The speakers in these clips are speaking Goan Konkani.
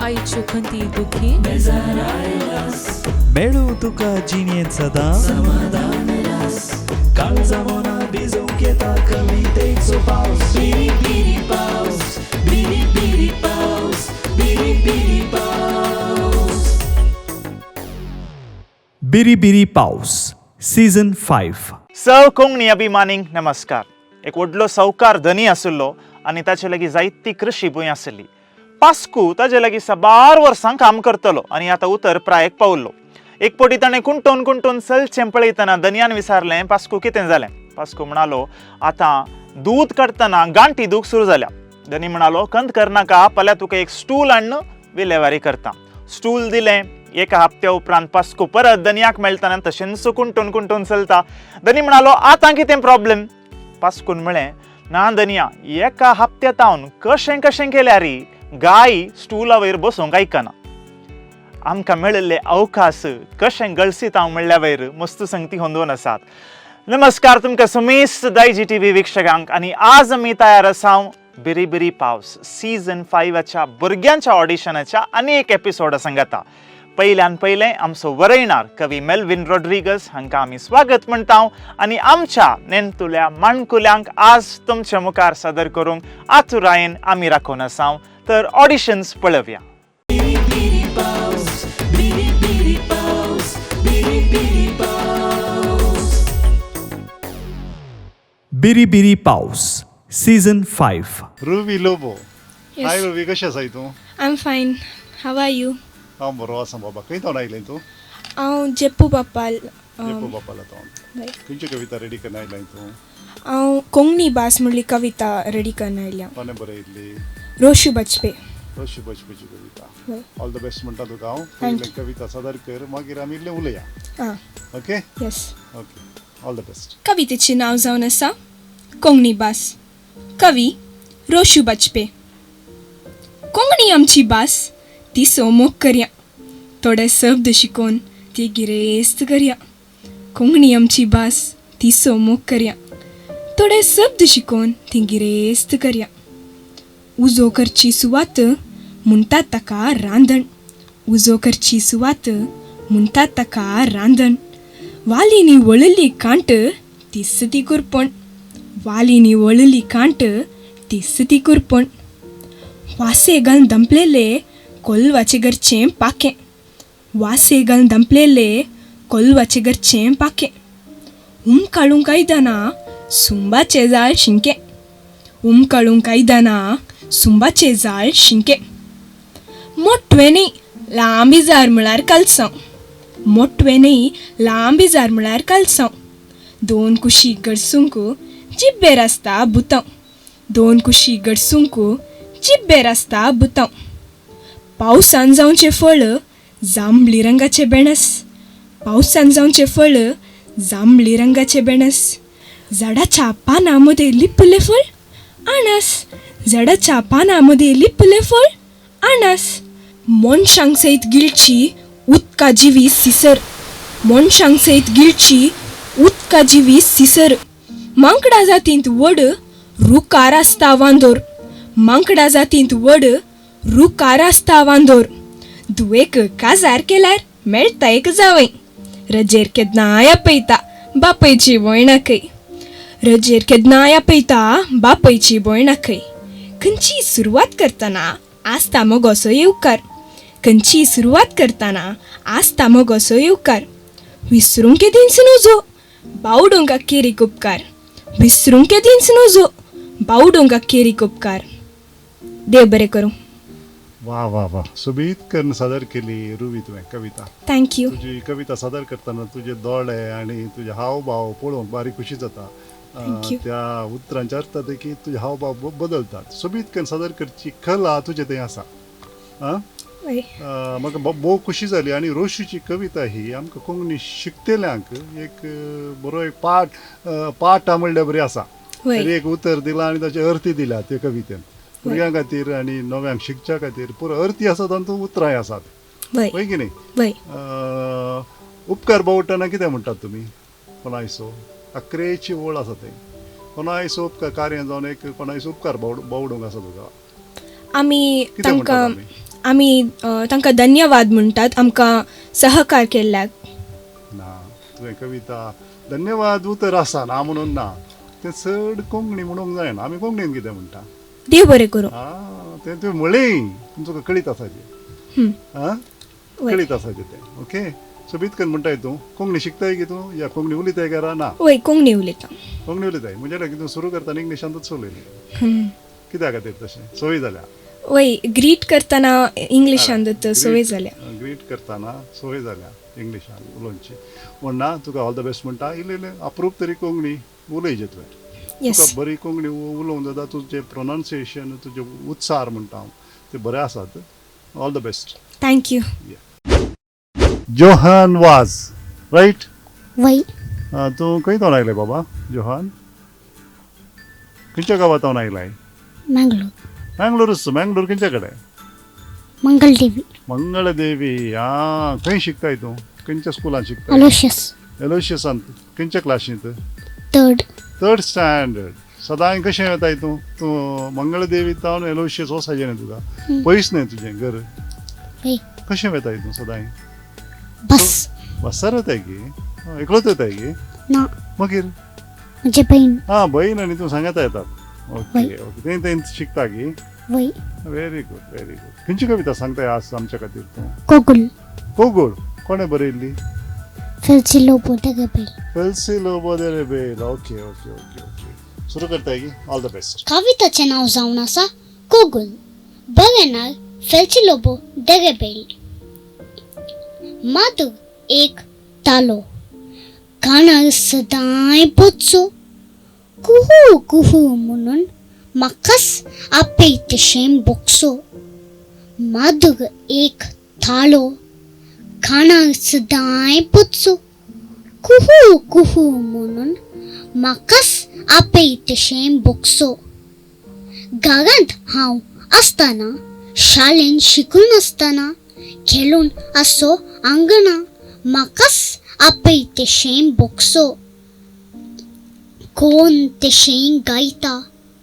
आयच्यो खंती दुखी मेळूं तुका जिणेंत सदां समाधान रास काळजा मना भिजोवंक येता कवितेचो पावस बिरी बिरी पावस बिरी बिरी पावस बिरी बिरी पावस बिरी बिरी पावस सीझन 5. सव कोंकणी अभिमानींक नमस्कार. एक व्हडलो सावकार धनी आशिल्लो आनी ताचे लागीं जायती कृशी भूंय आशिल्ली. पास्कू ताजे लागीं साबार वर्सां काम करतलो आनी आतां उतर प्रायेक पावल्लो. एक पटी ताणें कुंटोन कुंटोन चलचें पळयतना धनयान विचारलें, पास्कू कितें जालें? पास्कू म्हणालो, आतां दूद काडटना गांठी दूख सुरू जाल्या. धनी म्हणालो, कंत करनाका, फाल्यां तुका एक स्टूल हाडून विलेवारी करता. स्टूल दिलें. एका हप्त्या उपरांत पास्कू परत धनयाक मेळटना तशेंच कुंटून कुंटून चलता. धनी म्हणालो, आतां कितें प्रॉब्लेम? पास्कून म्हळें, ना धनया, एका हप्त्या तावन कशें कशें केल्यार गाय स्टुला वयर बसूंक आयकना. आमकां मेळिल्ले अवकाश कशें गळसीत हांव म्हणल्या वयर मस्त संगती होंदोवन आसात. नमस्कार तुमकां समेस्त दायजी टीव्ही वीक्षकांक आनी आज आमी तयार आसा बिरी बिरी पावस सीझन 5च्या भुरग्यांच्या ऑडिशनाच्या आनी एक एपिसोड सांगता. पयल्यान पयलें आमचो वरयणार कवी मेल्विन रॉड्रिगस हांकां आमी स्वागत म्हणटा आनी आमच्या नेणटुल्या माणकुल्यांक आज तुमच्या मुखार सादर करूंक आतुरायेन आमी राखून आसा. तर ऑडिशन्स पळोवया. बिरी पावस बिरी बिरी पावस बिरी बिरी पावस बिरी बिरी पावस सीझन 5. रुवी लोबो. Yes. हाय रुवी, कशें आसाय तूं? I'm fine. How are you? हांव बरो आसा बाबा. खंय तोंड आयलें तूं? हांव जेप्पू बापाल. जेपू बापाला तोंड. खंयची कविता रेडी करून आयलाय तूं? हांव कोंकणी भास म्हणली कविता रेडी करून आयल्या. कोणें बरयल्ली? रोशू बचपे. रोशी बजपेची कविता. हय. ऑल the best म्हणटा तुका हांव. Thank पयलें कविता सादर कर, मागीर आमी इल्लें उलया. आं. Okay? Yes. Okay, all the best. कवितेचें नांव जावन आसा कोंकणी भास. कवी रोशू बचपे. कोंकणी आमची भास, ती सोमोक करया, थोडे शब्द शिकोवन ती गिरेस्त करया. कोंकणी आमची भास, ती सोमोक करया, थोडे शब्द शिकोवन ती गिरेस्त करया. उजो करची सुवात म्हणटात ताका रांदण. उजो करची सुवात म्हणटात ताका रांदण. वालींनी वळिल्ली कांट तीच ती कुरपण. वालींनी वळिल्ली कांट तीच ती कुरपण. वासे घालून दंपलेले कोलवाचे घरचें पाखें. वासे घालून दंपलेले कोलवाचे घरचें पाखें. उमकाळूंक आयदनां सुंबाचें जाळ शिंकें. उमकाळूंक आयदनां सुंबाचें जाळ शिंकें. मोटवें न्ही लांबी जार म्हळ्यार कालसांव. मोटवें न्ही लांबी जार म्हळ्यार कालसांव. दोन कुशी गडसूंक जिब्बेर आसता बुतांव. दोन कुशी गडसूंक जिब्बेर आसता बुतांव. पावसान जावचें फळ जांबळी रंगाचें बेणस. पावसान जावचें फळ जांबळी रंगाचें बेणस. झाडाच्या पानां मदें लिपलें फळ आणस. झाडाच्या पानां मदें लिपलें फळ आणस. मनशांक सयत गिळची उदका जिवी सिसर. मनशांक सयत गिळची उदका जिवी सिसर. मांकडा जातींत वड रुखार आसता वांदोर. मांकडा जातींत वड रुखार आसता वांदोर. धुवेक काजार केल्यार मेळटा एक जावंय. रजेर केन्नाय आपयता बापयची भयणाकय. रजेर केन्नाय आपयता बापयची भयणाकय. खंयची सुरवात करतना आसता मगोसो येवकार. खंयची सुरवात करतना आसता मगोसो येवकार. विसरूंक केदींच नजो बावडूंक अखेरीक उपकार. विसरूंक केदींच नजो बावडूंक अखेरीक उपकार. देव बरें करूं. वा वा वा, सोबीत करून सादर केली रुवी तुवें कविता. Thank you. तुजी कविता सादर करतना तुजे दोळे आनी तुजे हावभाव पळोवंक बारीक खुशी जाता. Thank you. त्या उतरांच्या अर्थ देखी तुजे हावभाव बदलतात. सोबीत करून सादर करची कला तुजे थंय आसा. आं, हय. म्हाका भोव खुशी जाली. आनी रोशीची कविता ही आमकां कोंकणी शिकतल्यांक एक बरो एक पाठ पाठ म्हणल्यार बरी आसा. हय. तरी एक उतर दिलां आनी ताचे अर्थी दिल्या त्या कवितेन भुरग्यां खातीर आनी नव्यांक शिकच्या खातीर. पुरो अर्थी आसात आनी तूं उतरांय आसात. हय. हय की न्ही? हय. उपकार बावडटना कितें म्हणटात तुमी? कोणायसो अकरेची ओळ आसा थंय. कोणायसो उपकार कार्य जावन एक कोणायसो उपकार बावडूंक आसा तुका. आमी कितें म्हणटात तांकां आमी? आमी तांकां धन्यवाद म्हणटात आमकां सहकार केल्ल्याक. ना, तुवें कविता धन्यवाद उतर आसा ना म्हणून ना, तें चड कोंकणी म्हणूंक जायना. आमी कोंकणीन कितें म्हणटा? देव बरें करूं. आं, तें तुवें म्हळें पूण तुका कळीत आसाचें. आं, कळीत आसाचें तें. ओके, सोबीत करून म्हणटाय तूं. कोंकणी शिकताय की तूं या कोंकणी उलयताय घरा? ना, वय, कोंकणी उलयता. कोंकणी उलयताय म्हणजे लागीं तूं सुरू करतना इंग्लिशांतूच उलयलें कित्या खातीर? तशें संवय जाल्या. वय, ग्रीट करतना इंग्लिशांतूच संवय जाल्या. ग्रीट करतना संवय जाल्या इंग्लिशान उलोवची. पूण ना, तुका ऑल the best म्हणटा. इल्लें इल्लें अप्रूप तरी कोंकणी उलयचे तुवें. तुका बरी कोंकणी उलोवंक जाता. तुजें प्रोनावन्सिएशन, तुजे उत्सार म्हणटा हांव, ते बरे आसात. All the best. Thank you. Johan Vaz, right? वय. तूं खंय तोन आयलें बाबा जोहान? खंयच्या गांवांत आयलाय? मंगलोर. मँगलोरूच. मँगलोर खंयच्या कडेन? मंगलदेवी. मंगळदेवी. आं, खंय शिकताय तूं? खंयच्या स्कुलान शिकताय? अलोशियस. एलोशियसान. खंयच्या क्लासींत? थर्ड. Third standard. सदांय कशें येताय तूं? तूं मंगळदेवी तावन एलोशियस वचपाचें न्ही तुका? पयस न्ही तुजें घर? वय. कशें वेताय तूं सदांय? बस. बसार वताय की? एकलोच वताय की? ना. मागीर? म्हजे बहीण. आं, बहीण आनी तूं सांगाता येतात. Okay okay. तें तें शिकता की? वय. Very good, very good. खंयची कविता सांगताय आज आमच्या खातीर तूं? कोगुल. कोगूळ कोणें बरयल्ली? फेल्सी Lobo देगेबेल. फेल्सी Lobo देरेबेल. Okay okay okay okay. सुरू करताय की? All the best. कविताचें नांव जावन आसा कोगूल. बरें, फेल्सी लोबो देगेबेल. माधव एक तालो कानार सदांय बोचो कुहू कुहू म्हणून म्हाकाच आपयतशें बोगसो. माधव एक तालो कानार सदांय बोचो कुहू कुहू म्हणून म्हाकाच आपयतशें बोगसो. घरांत हांव आसतना, शाळेंत शिकून आसतना, खेळून आसो आंगणा म्हाकाच आपयतशें बोगसो. कोण तेशें गायता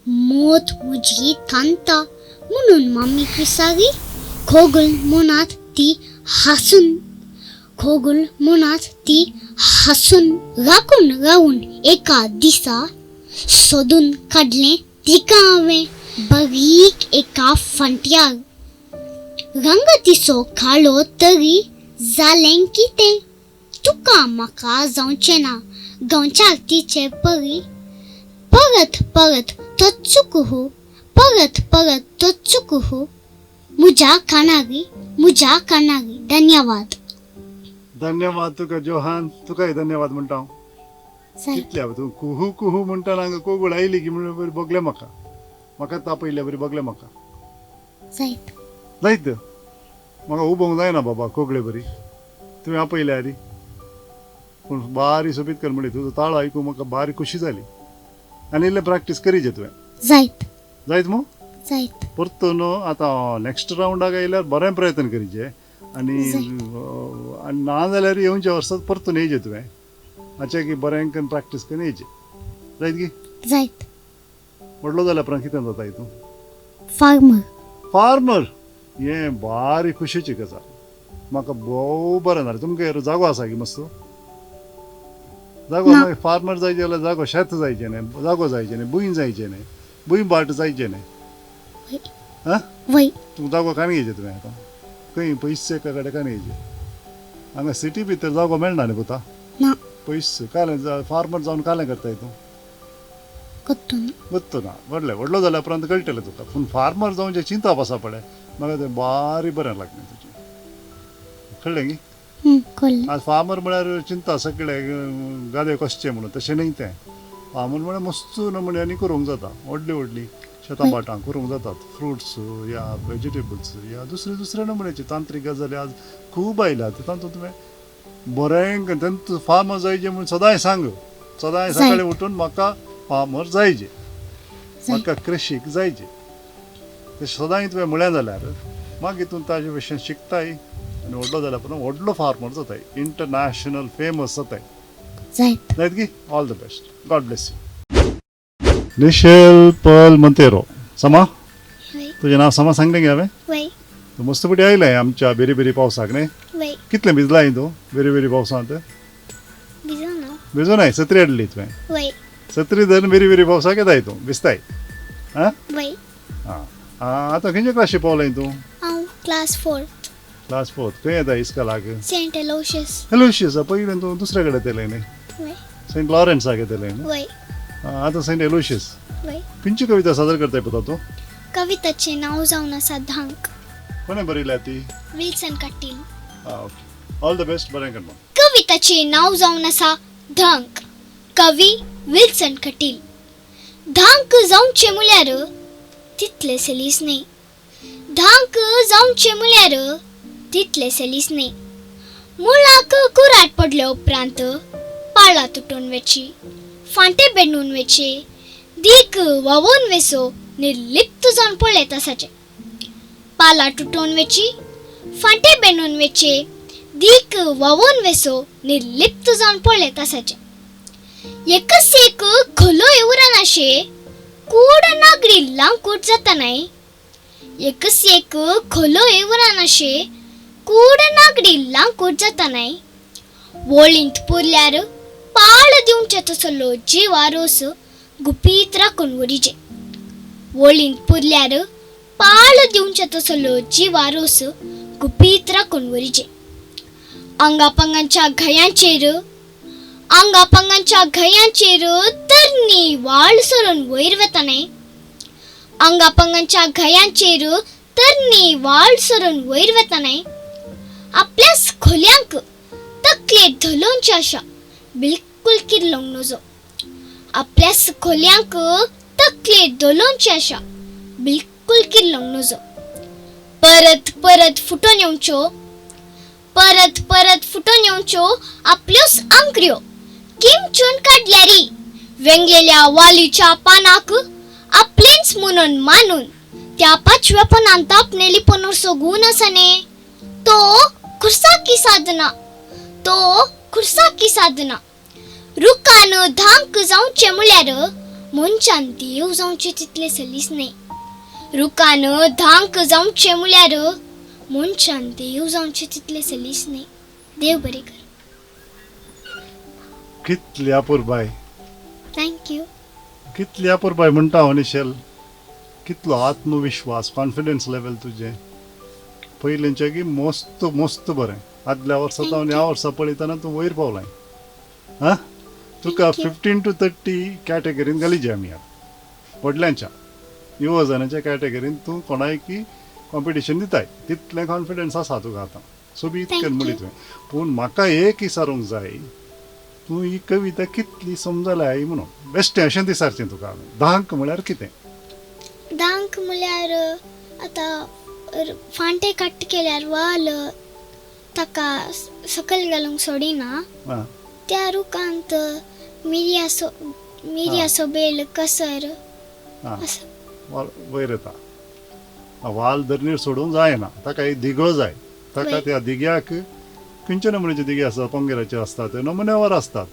मोत म्हजी थांता म्हणून मामी पिसारी कोगूल म्हणात ती हासून, कोगूल म्हणात ती हासून. राखून रावून एका दिसा सोदून काडलें तिका हांवें बारीक एका फांट्यार. रंग तिचो काळो तरी जालें कितें, तुका म्हाका जावचें ना गांवच्याक तिचे परी. परत परत तो चुकूहू, परत परत तो चुकूहू म्हज्या कानारी, म्हज्या कानारी. धन्यवाद. धन्यवाद तुका जोहान. तुकाय धन्यवाद म्हणटा हांव. कितल्या तूं कुहू कुहू म्हणटा हांगा कोगूळ आयली की म्हणून बरी बगलें म्हाका. म्हाका तापयल्या बरी बगलें म्हाका. जायत. जायत. म्हाका उबोंक जायना बाबा कोगळे बरी. तुवें आपयल्या री पूण बारी सोबीत कर म्हणली. तुजो ताळो आयकूंक म्हाका बारी खुशी जाली. आनी इल्लें प्रॅक्टीस करीजे तुवें. जायत. जायत मू? जायत. परतून आतां नॅक्स्ट रावंडाक आयल्यार बरें प्रयत्न करीजे. आनी आनी ना जाल्यार येवच्या वर्सात परतून येयचे तुवें. मातशें की बरें करून प्रॅक्टीस करून येयचे. जायत की? जायत. व्हडलो जाल्या उपरांत कितें जाता तूं? फार्मर. फार्मर. हें बारी खुशीची गजाल. म्हाका भोव बरें जालें. तुमकां जागो आसा की मस्त जागो? मागीर फार्मर जायचे जाल्यार जागो शेत जायचें न्ही, जागो जायचें न्ही, भूंय जायचें न्ही, भूंय बाट जायचें न्ही. आं, तुमकां जागो काणी घेयचे तुवें आतां? खंय पयस एका कडेन काणी घेयचे? हांगा सिटी भितर जागो मेळना न्ही पुता? पयस कालें फार्मर जावन कालें करताय तूं? गोत्तो ना. व्हडलें व्हडलो जाल्या उपरांत कळटलें तुका. पूण फार्मर जावन जें चिंतप आसा पळय, म्हाका तें बारी बरें लागलें तुजें. कळ्ळें की? आज फार्मर म्हळ्यार चिंता सगळे गादे कसचे म्हणून, तशें न्ही तें. फार्मर म्हळ्यार मस्त नमुन्यांनी करूंक जाता. व्हडली व्हडली शेतां भाटां करूंक जातात. फ्रुट्स या वेजिटेबल्स या दुसरे दुसरे नमुन्याची तांत्रीक गजाली आज खूब आयल्यात. तातूंत तुवें बरें तेंच फार्मर जायचे म्हणून सदांय सांग. सदांय सकाळीं उठून म्हाका फार्मर जायचे, म्हाका कृशीक जायचे, तें सदांय तुवें म्हळें जाल्यार मागीर तूं ताजे विशय शिकताय आनी व्हडलो जाल्या उपरांत व्हडलो फार्मर जाताय, इंटरनॅशनल फेमस जाताय. जायत की? All the best. God bless you. Nichelle Pearl Monteiro. समा? तुजें नांव समा सांगलें गे हांवें? तूं मस्त पटी आयलें आमच्या बेरी बेरी पावसाक न्ही? वय. कितलें भिजलाय तूं बेरी बेरी पावसांत? भिजोना. भिजोनाय? सत्री हाडली तुवें? वय. सत्री धरून बेरी बेरी पावसाक येताय तूं, भिजताय? आं. वय. आं, आतां खंयच्या क्लासी पावलाय तूं? हांव क्लास फोर्थ. Class fourth. खंय येता इस्कॉलाक? Saint Aloysius. एलोशियस? पयलें तूं दुसऱ्या कडेन येतलें न्ही? वय. सेंट लॉरन्साक येतलें न्ही? वय. आतां सेंट एलोशियस. वय. खंयची कविता सादर करताय पुता तूं? कविताचें नांव जावन आसा धांक. कोणें बरयल्या ती? विल्सन काटील. आं, ओके, ऑल the best, बरें कर मग. कविताचें नांव जावन आसा धांक. कवी विल्सन कटील. धांक जावचें म्हळ्यार तितलें सलीस न्ही. धांक जावचें म्हळ्यार तितलें सलीस न्ही. मुळाक कुराड पडल्या उपरांत पाळां तुटून वेची, फांटे बेणून वेचे, दीक व्हांवून वेसो निर्लिप्त जावन पळयत आसाचें. पालां तुटोवन वेची, फांटे बेणून वेचे, दीक व्हांवून वेसो निर्लिप्त जावन पळयत आसाचें. एकच एक खोलोय उरनाशें, कूड नागरी लांकूड जातानाय. एकच एक खोलोय उरनाशें, कूड नागडी लांकूड जातानाय. वोळींत पुरल्यार पाळ दिवचे तसलो जिवा रोस गुपीत राखून वरीजे. वोळींत पुरल्यार पाळ दिवचे तसलो जिवा रोस गुपीत राखून वरीजे. आंगापांगांच्या घायांचेर, आंगापांगांच्या घायांचेर तरणी वाळ सरून वयर वतानाय. आंगापांगांच्या घायांचेर तरणी वाळ सरून वयर वतानाय. आपल्याच खोल्यांक तकलेर धलोवची आशा बिलकुल किर्लोंक नजो. आपल्याच खोल्यांक तकलेर धलोवची आशा बिलकुल किर्लोंक नजो. परत परत फुटोन येवच्यो, परत परत फुटोन येवच्यो आपल्योच आंकऱ्यो किमचून काडल्यारी वेंगलेल्या वालीच्या पानाक आपलेंच म्हणून मानून त्या पाचव्यापणान तापणेली पनोरसो गूण आसा न्ही, तो खुर्साकी साधना, तो खुर्साकी साधना. रुखान धांक जावचें म्हळ्यार मनशान देव जावचें तितलें सलीस न्ही. रुखान धांक जावचें म्हळ्यार मनशान देव जावचें तितलें सलीस न्ही. देव बरें कर. कितली अपुरबाय. Thank you. कितली अपुरबाय म्हणटा हांव निशेल. कितलो आत्मविश्वास, कॉन्फिडन्स लेवल तुजें पयलींचे की मस्त मस्त बरें. आदल्या वर्सा जावन ह्या वर्सा पळयतना तूं वयर पावलाय. आं, तुका 15 to 30 कॅटेगरीन घाली आमी आतां. व्हडल्यांच्या युवजनाच्या कॅटेगरीन तूं कोणायकी कॉम्पिटिशन दिताय, तितलें कॉन्फिडन्स आसा तुका आतां. सोबीत करून म्हणली तुवें. पूण म्हाका एक विचारूंक जाय, तूं ही कविता कितली समजलाय म्हणून. बेश्टें अशें दिसारचें तुका हांवें. धांक म्हळ्यार कितें? धांक म्हळ्यार आतां फांटे कट केल्यार वाल ताका सकयल घालूंक सोडिना, त्या रुखांत मिरयाचो बेल कसर वाल वयर येता. वाल धरणीर सोडूंक जायना, ताका एक दिगो जाय. ताका त्या दिग्याक खंयच्या नमुन्याचे दिगे आसतात, पोंगेराचे आसतात, नमुन्यावर आसतात,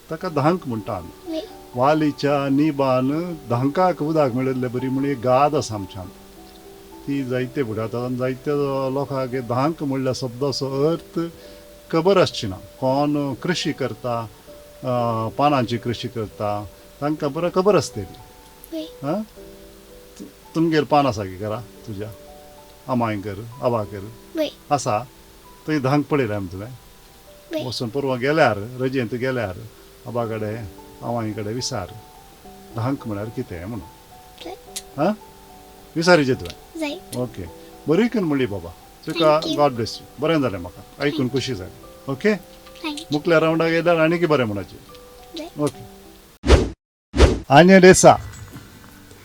ताका धांक म्हणटा आमी. वालीच्या निबान धांकाक उदक मेळिल्ले बरी म्हण एक गाद आसा आमच्यान, ती जायते फुडें आतां जायत्या लोकांक धांक म्हणल्या शब्दाचो अर्थ खबर आसची ना. कोण कृशी करता, पानांची कृशी करता, तांकां बरें खबर आसतली. आं, तुमगेर पान आसा की घरा तुज्या आमाय कर आबा कर आसा? थंय धांक पळयल्या आमी तुवें वचून परवां गेल्यार रजेंत गेल्यार आबा कडेन आमाय कडेन विचार धांक म्हळ्यार कितें म्हणून. आं, विचारीचें तुवें? ओके, बरी करून म्हणली बाबा तुका. गॉड ब्लेस you. बरें जालें, म्हाका आयकून खुशी जाली. ओके, मुखल्या रावंडाक येयल्यार आनीक बरें म्हणपाचें. ओके. आन्या डेसा,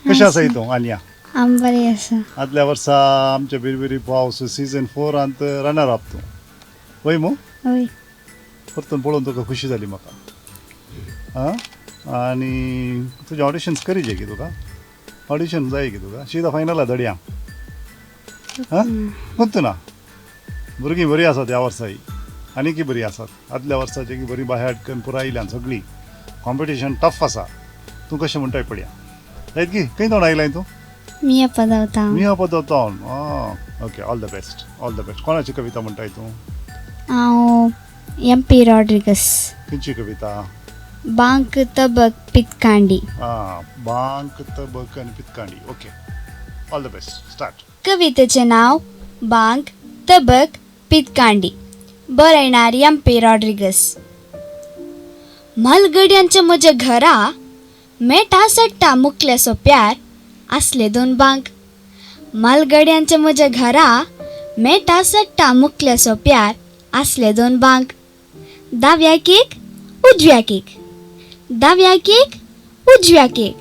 कशें आसा तूं आन्या? हांव बरें आसा. आदल्या वर्सा आमच्या बिरबिरी पावस सिजन 4 रनर अप तूं, वय मू? वय. परतून पळोवन तुका खुशी जाली म्हाका. आं, आनी तुजें ऑडिशन्स करीजे की तुका? ऑडिशन जाय की तुका? शिदा फायनला धडया. आं, कोत्तू ना, भुरगीं बरीं आसात ह्या वर्साय, आनीकय बरीं आसात. आदल्या वर्साची की बरीं बाय हाड पुराय आयल्यान सगळीं. कॉम्पिटिशन टफ आसा. तूं कशें म्हणटाय पळया. जायत की? खंय तोंड आयलाय तूं? मियापदाव town. Miyapadav town. Ah, okay, all the best, all the best. कोणाची कविता म्हणटाय तूं? हांव एम पी रॉड्रिगस. खंयची कविता? बांक तबक पितकांडी. आं, बांक तबक आनी पितकांडी. Okay, all the best, start. कवितेचें नांव बांक तबक पितकांडी. बरयणार एम पी रॉड्रिगस. म्हालगड्यांच्या म्हज्या घरा मेटा सट्टा मुकल्या सोप्यार आसले दोन बांक. म्हालगड्यांच्या म्हज्या घरा मेटा सट्टा मुकल्या सोप्यार आसले दोन बांक. दाव्याक एक, उजव्याक एक, दाव्याक एक, उजव्याक एक.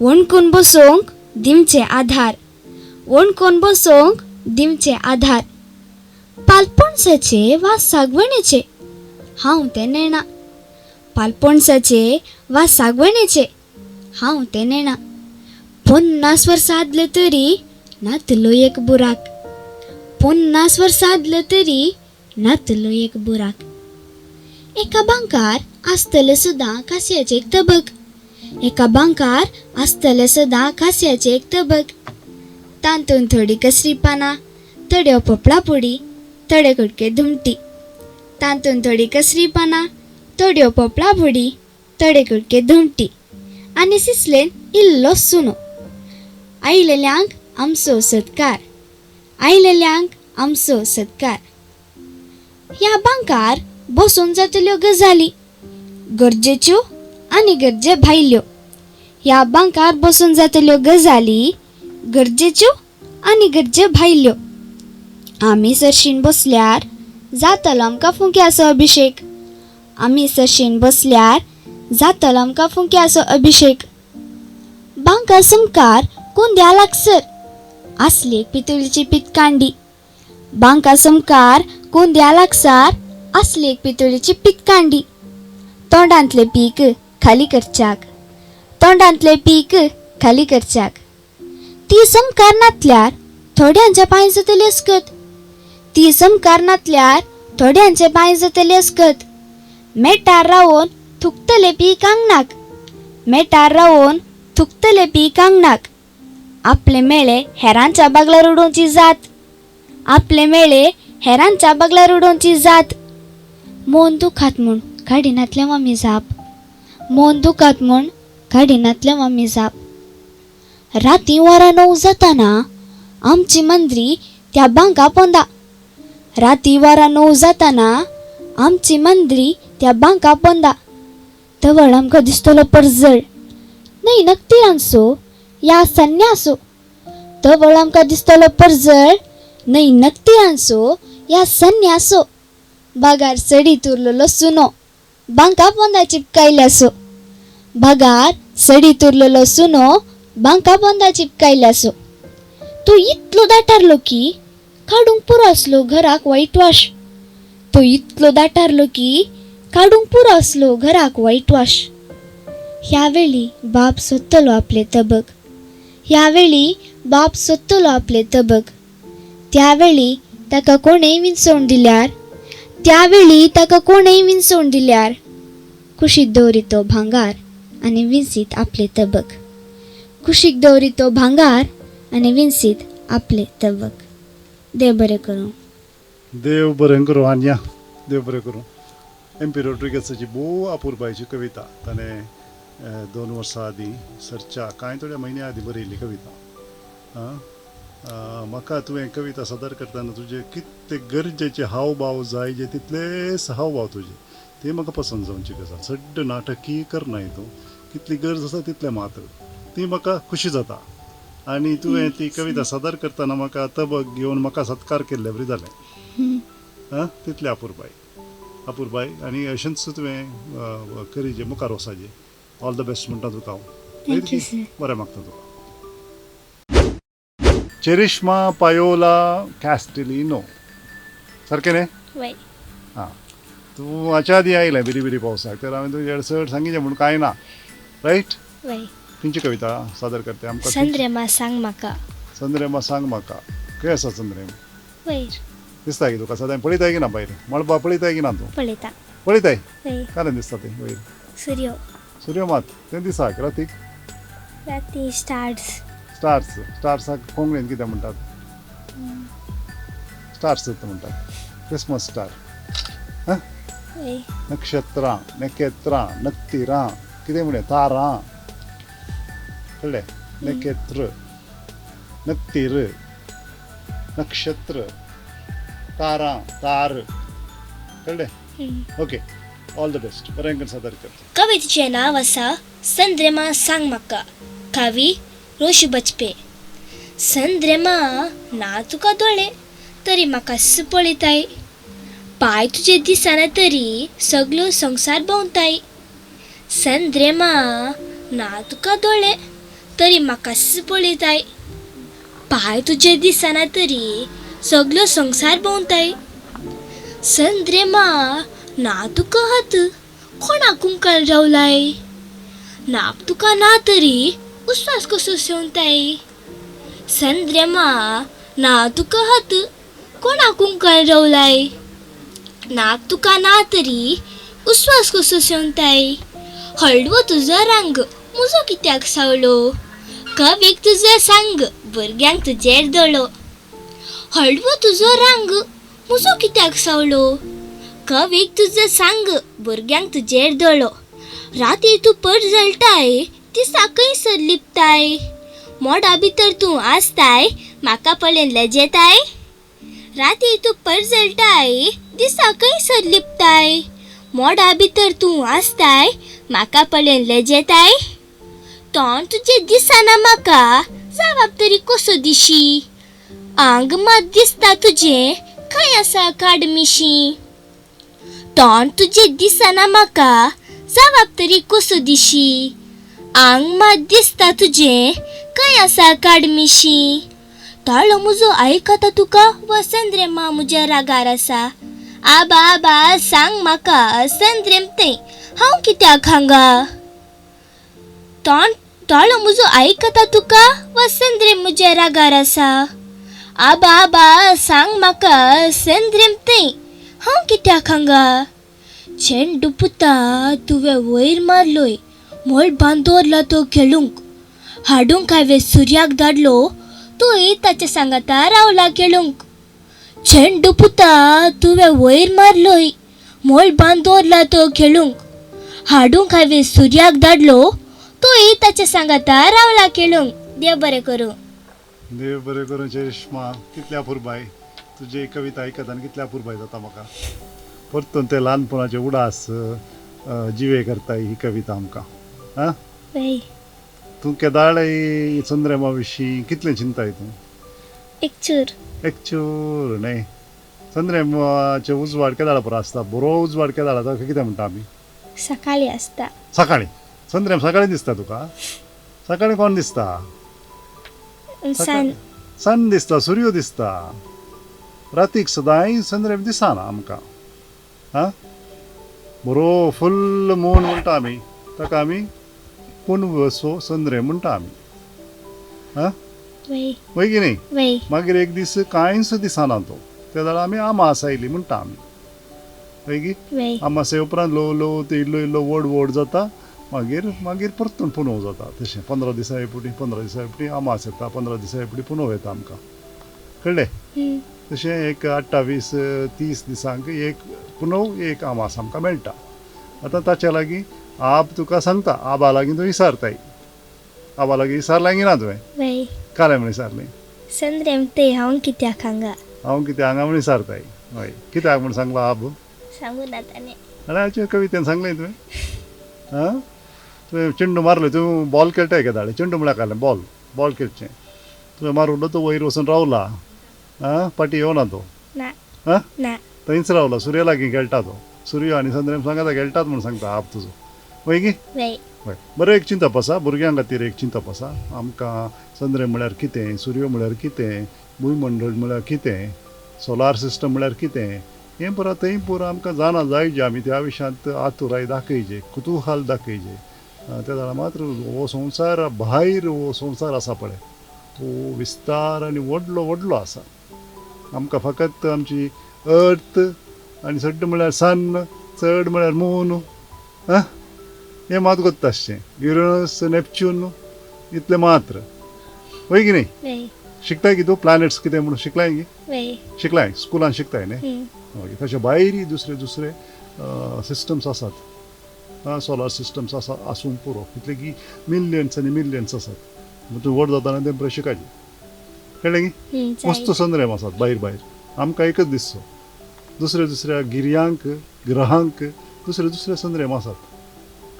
वणकून बसोवंक दिमचे आधार, वणकून बसोवंक दिमचे आधार. पालपणसाचे वा सागवणेचे हांव तें नेणा, पालपणसाचे वा सागवणेचे हांव तें नेणा. 50 वर्सां आदले तरी नातलो एक बुराक, 50 वर्सां आदले तरी नातलो एक बुराक. एका बांकार आसतलें सदां कांस्याचें एक तबक, एका बांकार आसतलें सदां कांस्याचें एक तबक. तातूंत थोडी कसरी पानां, थोड्यो पोपळा पुडी, थोडे कुडके धुमटी. तातूंत थोडी कसरी पानां, थोड्यो पोपळा पुडी, थोडे कुडके धुमटी. आनी सिसलेन इल्लो सुनो. आयलेल्यांक आमचो सत्कार, आयलेल्यांक आमचो सत्कार. ह्या बांकार बसून जातल्यो गजाली गरजेच्यो आनी गरजे भायल्यो. ह्या बांकार बसून जातल्यो गजाली गरजेच्यो आनी गरजे भायल्यो. आमी सरशीन बसल्यार जातलो आमकां फुंक्याचो अभिशेक, आमी सरशीन बसल्यार जातलो आमकां फुंक्याचो अभिशेक. बांका समकार कुंद्या लागसर आसली एक पितुळीची पितकांडी. बांका समकार कुंद्या लागसार आसली एक पितुळीची पितकांडी. तोंडांतलें पीक खाली करच्याक, तोंडांतलें पीक खाली करच्याक. ती समकार नातल्यार थोड्यांच्या पांय जातली अस्कत, ती समकार नातल्यार थोड्यांचे पांय जातली अस्कत. मेटार रावन थुकतले पीक आंगणाक, मेटार रावन थुकतले पीक आंगणाक. आपले मेळे हेरांच्या बागलार उडोवची जात, आपले मेळे हेरांच्या बागलार उडोवची जात. मोन दुखात म्हूण काडिनातलें आमी जाप, मोन दुखात म्हूण काडिनातलें आमी जाप. राती वरां 9 जाताना आमची मंद्री त्या बांका पोंदा, राती वरां 9 जाताना आमची मंद्री त्या बांका पोंदा. तवळ आमकां दिसतलो परजळ न्हय नकतिरांचो या संन्यासो. तवळ आमकां दिसतलो परजळ न्हय नकतिरांचो या संन्यासो. बागार सडीत उरलेलो सुनो बांका पोंदा चिपकायल्यासो, बागार सडीत उरलेलो सुनो बांका पोंदा चिपकायल्यासो. तो इतलो दाटारलो की काडूंक पुरो आसलो घराक वायट वाश, तो इतलो दाटारलो की काडूंक पुरो आसलो घराक वायट वाश. ह्या वेळी बाप सोदतलो आपले तबक, ह्या वेळी बाप सोदतलो आपले तबक. त्यावेळी ताका कोणेय विंचवण दिल्यार, त्यावेळी ताका कोणेय विंचवण दिल्यार कुशीक दवरितो भांगार आनी विंचीत आपले तबक, कुशीक दवरितो भांगार आनी विंचीत आपले तबक. देव बरें करूं. देव बरें करूं आन्या, देव बरें करूं. एम पी रॉड्रिगसाची भोव अपुरबायेची कविता ताणें 2 वर्सां आदीं सरच्या कांय थोड्या म्हयन्या आदीं बरयल्ली कविता. म्हाका तुवें कविता सादर करतना तुजे कितले गरजेचे हावभाव जाय जे तितलेच हावभाव तुजे ते म्हाका पसंत जावची गजाल. चड नाटकी करनाय तूं, कितली गरज आसा तितलें मात्र, ती म्हाका खुशी जाता. आनी तुवें ती कविता सादर करतना म्हाका तबक घेवन म्हाका सत्कार केल्ले बरी जालें. आं, तितलें अपुरबाय, अपुरबाय. आनी अशेंच तुवें करीजे, मुखार वचाजे. ऑल the best म्हणटा तुका हांव. बरें मागता तुका. चेरिश्मा पायोला कॅस्टेलिनो, सारकें न्ही? वय. आं, तूं हाच्या आदीं आयलें बिरी बिरी पावसाक, तर हांवें तुजें चड सांगिल्लें म्हूण कांय ना, रायट? वय. खंयची कविता सादर करता आमकां? चंद्रमा सांग म्हाका. चंद्रमा सांग म्हाका. खंय आसा चंद्रमा? वयर. दिसता की तुका सदां? पळयताय की ना भायर मळबा पळयताय की ना तूं? पळयता. पळयताय? वय. कारण दिसता तें वयर? सूर्य. सूर्य मात तें दिसाक, रातीक? राती स्टार्स. स्टार्स. स्टार्साक कोंकणीन कितें म्हणटात? स्टार्स म्हणटात. Christmas star. हां, नक्षत्रां, नखेत्रां, नक्तिरां, कितें म्हणलें, तारां, कळ्ळें? नखेत्र, नक्तीर, नक्षत्र, तारां, तार, कळ्ळें? ओके, ऑल the best, बरें करून सादर कर. कवितेचें नांव आसा संद्रेमा सांग म्हाका. कवी रोशू बचपे. संद्रेमा ना तुका दोळे तरी म्हाका पळयताय, पांय तुजे दिसना तरी सगळो संवसार भोंवताय. संद्रेमा ना तुका दोळे तरी म्हाका पळयताय, पांय तुजे दिसना तरी सगळो संवसार भोंवताय. संद्रेमा ना तुका हात कोणा कुंकाल रावलाय, नाक तुका ना तरी उस्वास कसो सेवताय. संद्रेमा ना तुका हात कोणा कुंकाल रावलाय, नाक तुका ना तरी उस्वास कसो सेवताय. हळडुवो तुजो रंग म्हजो कित्याक सावलो, कवीक तुजो सांग भुरग्यांक तुजेर दोळो. हळडुवो तुजो रंग म्हजो कित्याक सावलो, कवीक तुजो सांग भुरग्यांक तुजेर दोळो. राती तूं परजळटाय दिसा खंयसर लिपताय, मोडा भितर तूं आसताय म्हाका पळयन लजेताय. राती तूं परजळटाय दिसा खंयसर लिपताय, मोडा भितर तूं आसताय म्हाका पळयन लजेताय. तोंड तुजें दिसना म्हाका जबाब तरी कसो दिशी, आंग मात दिसता तुजें खंय आसा काडमिशी. तोंड तुजें दिसना म्हाका जबाब तरी कसो दिशी, आंग मात दिसता तुजें खंय आसा काडमिशी. ताळो म्हजो आयकता तुका वा संद्रेमा म्हज्या रागार आसा, आबा आबा सांग म्हाका संद्रेम थंय हांव कित्याक हांगा. तोंड ताळो म्हजो आयकता तुका वा संद्रेम म्हज्या रागार आसा, आबा आबा सांग म्हाका संद्रेम थंय हांव कित्याक हांगा. चेंडू पुता तुवें वयर मारलोय मळबान दवरला तो खेळूंक, हाडूंक हांवें सुर्याक धाडलो तूंय ताच्या सांगाता रावला खेळूंक. चेंडू पुता तुवें वयर मारलोय मळबान दवरला तो खेळूंक, हाडूंक हांवें सुर्याक धाडलो तूंय ताच्या सांगाता रावला खेळूंक. देव बरें करूं. देव बरें करूं चरिश्मा. कितल्या पुरबाय तुजी कविता आयकता आनी कितल्या पुरबाय जाता म्हाका. परतून ते ल्हानपणाचे उडास जिवे करताय ही कविता आमकां. आं, तूं केदाळय चंद्रमा विशीं कितलें चिंताय तूं? एक चूर. एक चूर न्हय. चंद्रमाचे उजवाड केदाळ पुरो आसता, बरो उजवाड केदाळ आसता कितें म्हणटा आमी? सकाळीं आसता. सकाळीं चंद्रेम सकाळीं दिसता तुका? सकाळीं कोण दिसता? सन. सन दिसता, सूर्य दिसता. रातीक सदांय चंद्रेम दिसना आमकां. आं, बरो फुल्ल मून म्हणटा आमी ताका, आमी पुनवसो चंद्रेम म्हणटा आमी. आं, वय की न्ही? मागीर एक दीस कांयच दिसना तो, त्या जाल्यार आमी आमास आयली म्हणटा आमी. वय की? आमासे उपरांत ल्हव ल्हव ते इल्लो इल्लो व्हड व्हड जाता, मागीर मागीर परतून पुनव जाता. तशें 15 दिसां फुडें 15 दिसां फुडें आमास येता, 15 दिसां फुडें पुनव येता आमकां. कळ्ळें? तशें एक 28-30 दिसांक एक पुनव एक आमास आमकां मेळटा. आतां ताच्या लागीं आब तुका सांगता, आबा लागीं तूं विसारताय. आबा लागीं विसारलां की ना तुवें? कालें म्हण विसारलें? संद्रेम ते हांव कित्याक हांगा, हांव कित्याक हांगा म्हण विसारताय. हय, कित्याक म्हण सांगलो आब? सांगू ना ताणें. आनी कवितेन सांगलें तुवें? आं, तुवें चेंडू मारलो, तूं बॉल खेळटाय केदाळे? चेंडू म्हळ्यार काडलें बॉल, बॉल खेळचें तुवें मारलो, तो वयर वचून रावला. आं, फाटीं येवना तो? आं, थंयच रावला, सुर्या लागीं खेळटा तो. सूर्य आनी चंद्रेम सांगता खेळटात म्हूण सांगता आब तुजो. वय की? वय. बरें, एक चिंतप आसा भुरग्यां खातीर, एक चिंतप आसा आमकां. चंद्रेम म्हळ्यार कितें, सूर्य म्हळ्यार कितें, भूंयमंडळ म्हळ्यार कितें, सोलार सिस्टम म्हळ्यार कितें, हें पुरा थंय पुरा आमकां जाणा जायजे. आमी त्या विशयांत आतुराय दाखयजे, कुतुहल दाखयजे. त्या जाल्यार मात्र हो संवसार भायर हो संवसार आसा पळय तो विस्तार आनी व्हडलो व्हडलो आसा. आमकां फकत आमची अर्थ आनी सड्ड म्हळ्यार सन, चड म्हळ्यार मून, आं, हें मात गोत्ता आसचें. युरेनस, नेपच्यून इतलें मात्र. वय की न्ही? शिकताय की तूं प्लॅनेट्स कितें म्हणून शिकलाय की? शिकलाय स्कुलान शिकताय न्ही? ओके. तशें भायरी दुसरे दुसरे सिस्टम्स आसात, सोलार सिस्टम्स आसा आसूंक पुरो, कितले की मिलियन्स आनी मिलियन्स आसात. तूं व्हड जाताना तें बरें शिकायचें, कळ्ळें की? मस्त संद्रेम आसात भायर भायर, आमकां एकच दिसचो. दुसऱ्या दुसऱ्या गिर्यांक ग्रहांक दुसरे दुसरे संद्रेम आसात,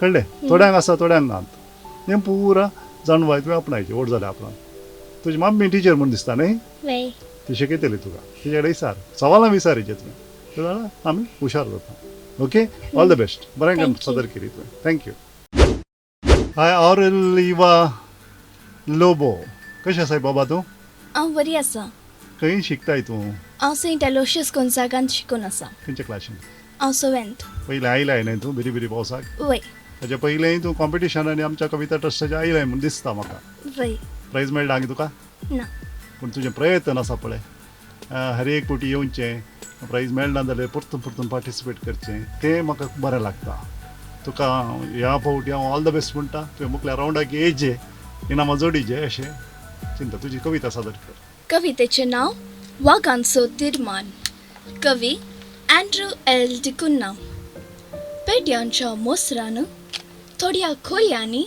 कळ्ळें? थोड्यांक आसा थोड्यांक नात. हें पुरा जाणवाय तुवें आपणायची व्हड जाल्या आपणाक. तुजी मम्मी टिचर म्हूण दिसता न्ही? ती शिकयतली तुका, तिचे कडेन विचार, सवालां विचारीचे तुवें, जाल्यार आमी हुशार जाता. Okay, all the best. बरें काम सादर केली तुवें, thank you. High Aurel Eva Lobo, कशें आसाय बाबा तूं? हांव बरी आसा. खंय शिकताय तूं? हांव सेंट एलोशियस गोंजागांत शिकून आसा. खंयच्या क्लासीन? हांव सेवेंथ. पयलें आयलाय न्हय तूं बिरी बिरी पावसाक? वय. ताच्या पयलेंय तूं कॉम्पिटिशनांनी आमच्या कविता ट्रस्टाच्या आयलाय म्हूण दिसता म्हाका. वय. प्रायज मेळ्ळा गे तुका? ना. पूण तुजें प्रयत्न आसा पळय, हर एक फावटी येवचें, प्रायज मेळना जाल्यार परतून परतून पार्टिसिपेट करचें, तें म्हाका बरें लागता. तुका ह्या फावटी हांव ऑल the best म्हणटा. तुवें मुखल्या रावंडाक येयचे, इनामां जोडीचे अशें चिंता. तुजी कविता सादर कर. कवितेचें नांव वागांचो तिरमान. कवी अँड्रू एल डिकुन्ना. पेट्यांच्या मोसरान थोड्या खोलयांनी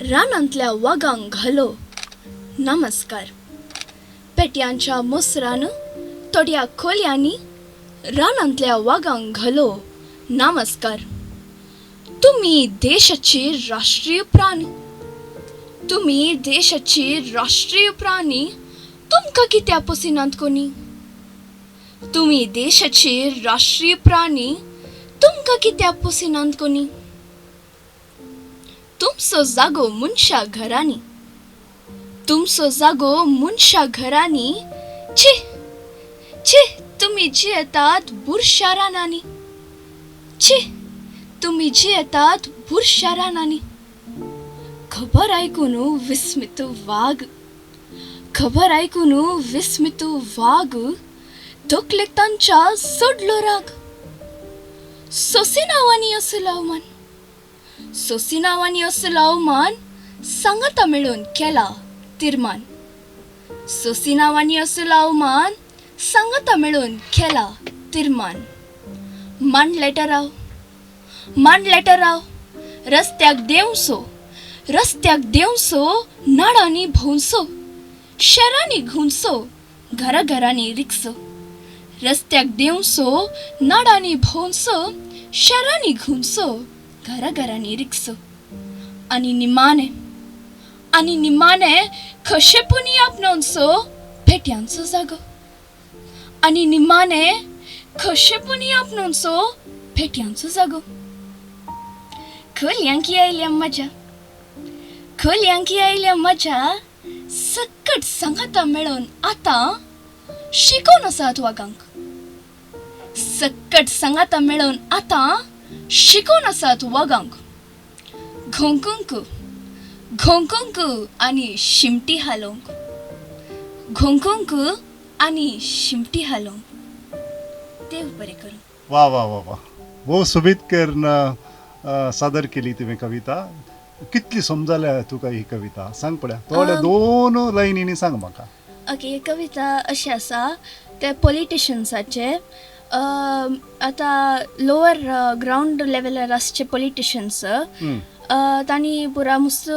रानांतल्या वागांक घालो नमस्कार. पेट्यांच्या मोसरान थोड्या खोलयांनी रानांतल्या वागांक घालो नमस्कार. तुमी देशाचे राष्ट्रीय प्राणी, तुमी देशाचे राष्ट्रीय प्राणी, तुमकां कित्याक पोसिनात कोणी? तुमी देशाचे राष्ट्रीय प्राणी, तुमकां कित्याक पोसिनात कोणी? तुमचो जागो मनशा घरांनी, तुमचो जागो मनशा घरांनी, छी छी तुमी जियेतात बुरशा रानांनी, छी तुमी जियेतात बुरशा रानांनी. खबर आयकून विस्मित वाग, खबर आयकून विस्मित वाग, तकलेक तांच्या सोडलो राग. सोसिनावांनी असलो अवमान, सोसिनावांनी असलो अवमान, सांगाता मेळून केला तिरमान. सोसिनावांनी असलो अवमान, सांगाता मेळून केला तिरमान. मांडलेटर राव, मांडलेटर राव, रस्त्याक देंवसो, रस्त्याक देंवसो, नाडांनी भोंवसो, शहरांनी घुंवसो, घरा घरांनी रिक्सो. रस्त्याक देंवसो, नाडांनी भोंवसो, शहरांनी घुंवसो, घरा घरांनी रिक्सो. आनी निमाणे, आनी निमाणे खशेपुनी आपणावचो पेट्यांचो जागो. आनी निमाणे खशेपुनी आपणावचो पेट्यांचो जागो. खोलयांकी आयल्या मजा, खोलयांकी आयल्या मजा, सकट सांगाता मेळोवन आतां शिकोवन आसात वागांक. सकट सांगाता मेळोवन आतां शिकोवन आसात वागांक. घोंकूंक घोंकूंक आनी शिमटी हालोवंक, घोंकूंक आनी शिमटी हालोवंक. देव बरें करूं. वा वा वा वा, भोव सोबीत करून सादर केली तुवें कविता. कितली समजल्या तुका ही कविता सांग पळया, थोड्या दोन लायनींनी सांग म्हाका. ओके, ही कविता अशी आसा, ते पॉलिटिशन्साचे, आतां लोअर ग्रावंड लेवलार आसचे पॉलिटिशन्स, तांणी पुरा मस्त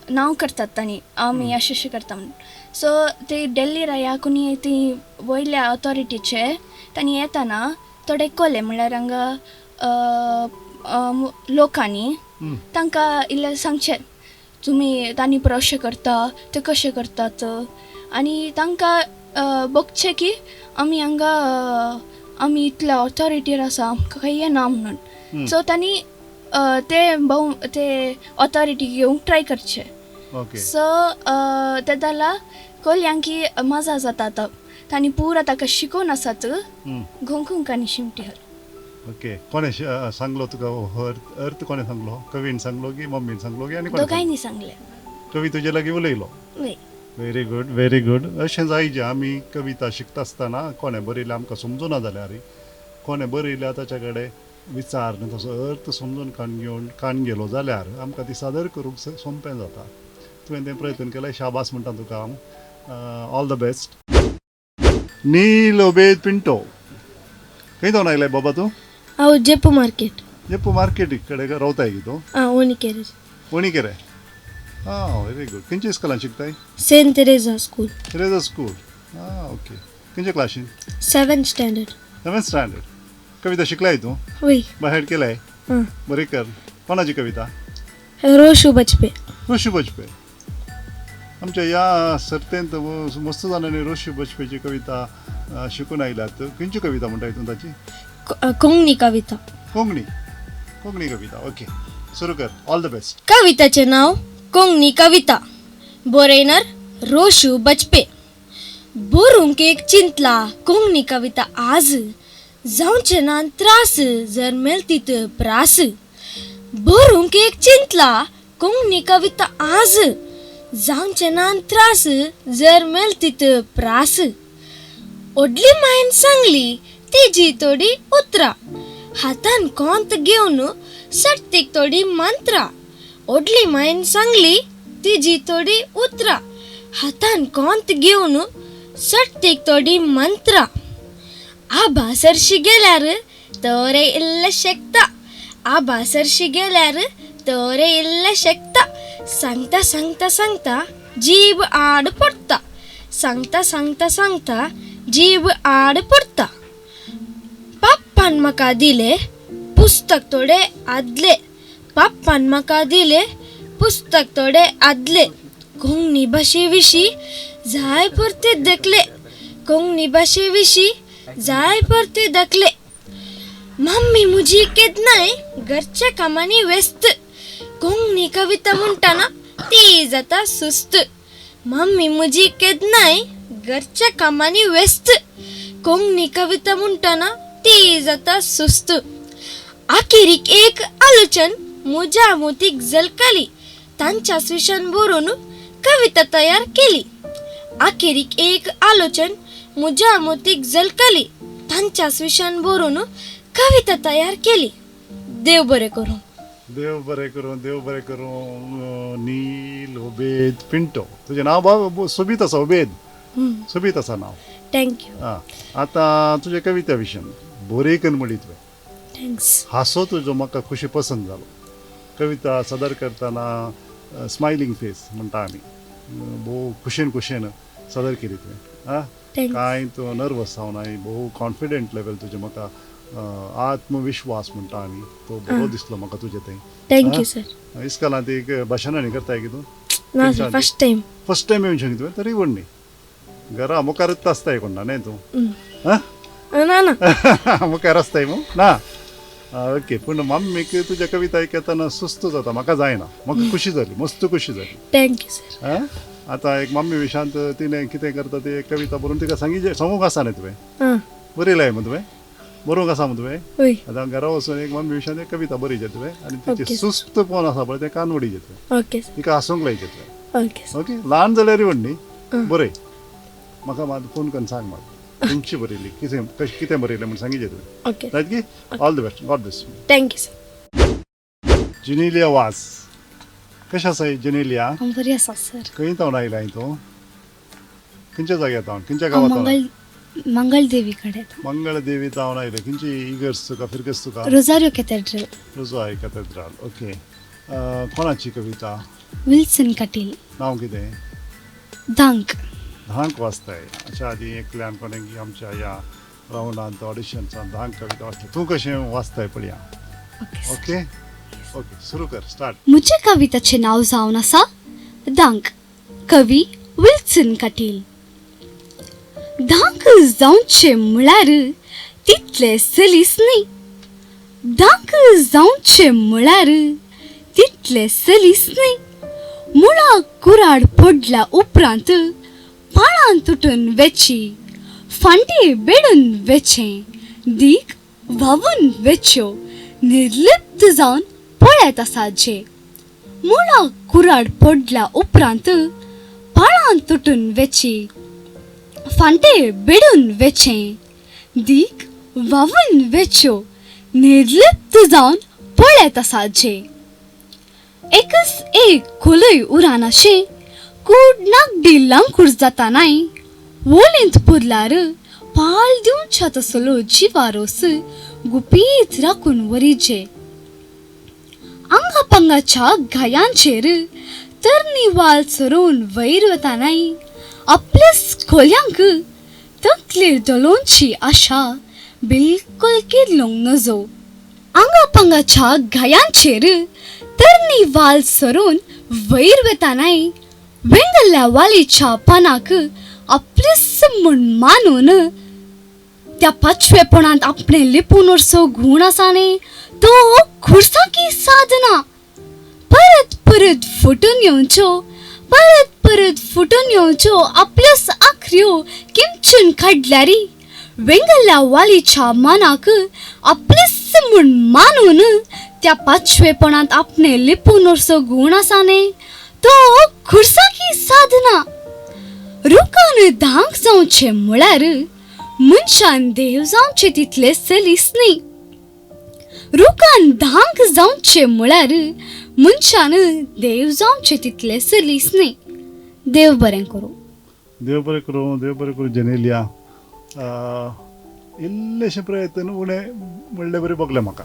नांव करतात, तांणी आमी अशें अशें करता म्हणून. सो ते डेल्ली ह्या कोणी ती वयल्या ऑथॉरिटीचे तांणी येताना थोडे कोले म्हणल्यार हांगा लोकांनी तांकां इल्लें सांगचें तुमी तांणी पुरो अशें करता ते कशें करतात, आनी तांकां बगचें की आमी हांगा आमी इतल्या ऑथॉरिटीर आसा आमकां कांय येना म्हणून. सो तांणी ते भोव ते ऑथॉरिटी घेवंक ट्राय करचे. सो ते जाल्यार कोल्यांकी मजा जाता आतां तांणी पुरा ताका शिकोवन आसात घोंकूंक आनी शिमटी हर. ओके, कोणें सांगलो तुका अर्थ? कोणें सांगलो? कवीन सांगलो की मम्मीन सांगलो की आनी दोगांयनी सांगलें? कवी तुजे लागीं उलयलो. वय. Very good, very good. अशें जायजे, आमी कविता शिकता आसतना कोणें बरयल्या आमकां समजुना जाल्यार कोणें बरयल्या ताच्या कडेन विचार तसो अर्थ समजून कान घेवन कान गेलो जाल्यार आमकां ती सादर करूंक सोंपें जाता. तुवें तें प्रयत्न केलें, शाबास म्हणटा तुका हांव. All the best. Neel Obed Pinto, खंय जावन आयलाय बाबा तूं? हांव जेपू मार्केट. जेपू मार्केट कडेन रावताय की तूं? आं, ओणीकेरे. ओणीकेरे. आं, व्हेरी गूड. खंयच्या इस्कॉलान शिकताय? Saint Teresa school. Teresa school. आं, ओके. खंयच्या क्लासीन? Seventh standard. Seventh standard. कविता शिकलाय तूं? वय. बाहेर केलाय? आं. बरें कर. कोणाची कविता? रोशू बजपे. रोशू बजपे. आमच्या ह्या सर्तेंत मस्त जाणांनी रोशू बजपेची कविता शिकून आयल्यात. खंयची कविता म्हणटा तूं ताची? कोंकणी कविता. कोंकणी, कोंकणी कविता. ओके, सुरू कर. All the best. कविताचें नांव कोंकणी कविता. बरयणार रोशू बजपे. बरोवंक एक चिंतला कोंकणी कविता आज, जावचें ना त्रास जर मेळतीत प्रास. बरोवंक एक चिंतला कोंकणी कविता आज, जावचें ना त्रास जर मेळतीत प्रास. ओडली मायन सांगली तेजी थोडी उतरां, हातान कोंत घेवन सट्टीक थोडी मंत्रां. ओडली मायन सांगली तिजी थोडी उतरां, हातान कोंत घेवन सट्टीक थोडी मंत्रां. आबा सरशी गेल्यार तोरे इल्लें शेकता, आबा सरशी गेल्यार तोरे इल्लें शेकता. सांगता सांगता सांगता जीब आड पडटा, सांगता सांगता सांगता जीब आड पडटा. पप्पान म्हाका दिलें पुस्तक थोडे आदले, पप्पान म्हाका दिलें पुस्तक थोडे आदले. कोंकणी भाशे विशीं जाय परते देखले, कोंकणी भाशे विशीं जाय परते दाखले. मम्मी म्हजी केन्नाय घरच्या कामांनी व्यस्त, कोंकणी कविता म्हणटना ती जाता सुस्त. मम्मी म्हजी केन्नाय घरच्या कामांनी व्यस्त, कोंकणी कविता म्हणटना ती जाता सुस्त. आखेरीक एक आलोचन म्हज्या मोतीक झलकली, तांच्या विशान बरोवन कविता तयार केली. आखेरीक एक आलोचन म्हज्या मोतीक झलकली, तांच्या विशान बरोवन कविता तयार केली. देव बरें करूं. देव बरें करूं, देव बरें करूं. नील ओबेद पिंटो, तुजें नांव बाब सोबीत आसा. ओबेद सोबीत आसा नांव. Thank you. आं, आतां तुजे कविता विशयान बरें म्हणली तुवें. Thanks. हांसो तुजो म्हाका खुशी पसंत जालो. कविता सादर करतना स्मायलींग फेस म्हणटा आमी, भोव खुशेन खुशेन सादर केली तुवें. आं, कांय तूं नर्वस जावनाय, भोव कॉन्फिडंट लेवल तुजें म्हाका आत्मविश्वास म्हणटा आमी तो बरो दिसलो म्हाका तुजें तें. Thank you sir. इस्कॉलांत एक भाशणांनी करताय की तूं? ना sir, first time. First time येवन शकता तुवें? तरी व्हड न्ही, घरा मुखारच आसताय कोण ना न्ही तूं? ना ना, मुखार आसताय मू ना. ओके. पूण मम्मीक तुज्या कविता आयकतना सुस्त जाता, म्हाका जायना. म्हाका खुशी जाली, मस्त खुशी जाली. Thank you sir. आतां एक मम्मी विशांत तिणें कितें करता ती एक कविता बरोवन तिका सांगी सांगूंक आसा न्ही तुवें? बरयलाय मू तुवें? बरोवंक आसा मू तुवें? आतां घरा वचून एक मम्मी विशांत एक कविता बरयची तुवें आनी तिचें सुस्तपण आसा पळय तें कान वडयचें तुवें. तिका हांसूंक लायचें तुवें. ओके. ल्हान जाल्यार व्हड न्ही, बरय. म्हाका मात फोन करून सांग म्हाका खंयची बरयली, कितें कशें कितें बरयलें म्हूण सांगिचें तुवें. जायत की? All the best. God bless. Thank you sir. Genelia Vaz, कशें आसा जिनेलिया? हांव बरी आसा सर. खंय तावन आयलाय तूं? खंयच्या जाग्यार तावन, खंयच्या गांवांत? मंगल मंगळदेवी कडेन. मंगळदेवी तावन आयलें. खंयची इगर्ज तुका, फिरगज तुका? Rosario cathedral. Rosario cathedral. Okay. कोणाची कविता? विल्सन कटील. नांव कितें? धांक. धांक वाचताय. हाच्या आदीं एकल्यान कोणें आमच्या ह्या रावंडांत ऑडिशन्सान धांक कविता वाचता. तूं कशें वाचताय पळया. ओके ओके, सुरू कर, स्टार्ट. म्हज्या कविताचें नांव जावन आसा धांक. कवी विल्सन कटील. धांक जावचें म्हळ्यार तितलें सलीस न्ही, धांक जावचें म्हळ्यार तितलें सलीस न्ही. मुळाक कुराड पडल्या उपरांत पाळां तुटून वेची, फांटी बेडून वेचें, दीक व्हांवून वेच्यो, निर्लिप्त जावन पळयत आसा जे. मुळाक कुराड पडल्या उपरांत पाळां तुटून वेची, फांटे बेडून वेचें, दीक व्हांवून वेच्यो, निर्लिप्त जावन पळयत आसा जे. एकच एक खोलय उरानाशें कूड नागडी लांकूड जाता नाय वोलींत पुरलार पाळ दिवच्या तसलो जिवारोस गुपीत राखून वरीचे आंगापांगाच्या घायांचेर तरणी वाल सरून वयर वता नाय आपल्याच खोल्यांक तकलेर दलोवची आशा बिलकुल किर्लोंक नजो. आंगापांगाच्या घायांचेर तरणी वाल सरून वयर वता नाय वेंगल्ल्या वालीच्या पानाक आपलेच म्हूण मानून त्या पाचवेपणांत आपणें लिपून उरचो गूण आसा न्ही तो खुर्साकी साधना. परत परत फुटून येवच्यो परत परत फुटून येवच्यो आपल्योच आखऱ्यो किमचून काडल्यारी वेंगल्ल्या वालीच्या मनाक आपलेच म्हूण मानून त्या पाचवेपणांत आपणें लिपून उरचो गूण आसा न्ही तो खुर्साकी साधना. रुखान धांक जावचें म्हळ्यार मनशान देव जावचें तितलें सलीस न्ही. रुखान धांक जावचें म्हळ्यार मनशान देव जावचें तितलें सलीस न्ही. देव बरें करूं. देव बरें करूं, देव बरें करूं जेनेलिया. इल्लेशें प्रयत्न उणें म्हणले बरें भोगलें म्हाका.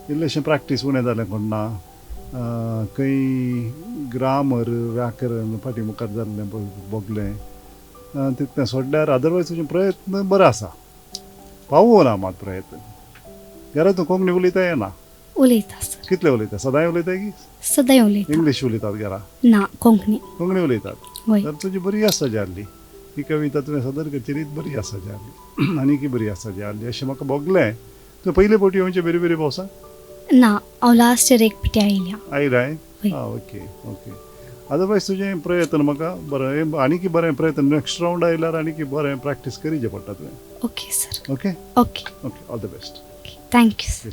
इल्लेशें प्रॅक्टीस उणें जालें कोण ना, खंय ग्रामर व्याकरण फाटीं मुखार जाल्लें भोगलें तितलें सोडल्यार अदरवायज तुजें प्रयत्न बरो आसा. पावना मात प्रयत्न. घरा तूं कोंकणी उलयता येना? उलयता सर. कितले उलयता? सदांय उलयता की? सदांय उलयता. इंग्लीश उलयतात घरा? ना, कोंकणी. कोंकणी उलयतात. तर तुजी बरी आसा जाल्ली ही कविता तुवें सादर करची रीत बरी आसा जाल्ली आनीकय बरी आसा जाल्ली अशें म्हाका भोगलें. तुवें पयले फावटी येवचें बेरी बेरी पावसा? ना, हांव लास्ट इयर एक पिटी आयल्या. आयलाय? आं, ओके ओके. अदरवायज तुजें प्रयत्न म्हाका बरें, आनीकय बरें प्रयत्न नेक्स्ट रावंड आयल्यार आनीकय बरें प्रॅक्टीस करीचें पडटा तुवें. Okay sir. Okay okay okay, all the best. Thank you sir.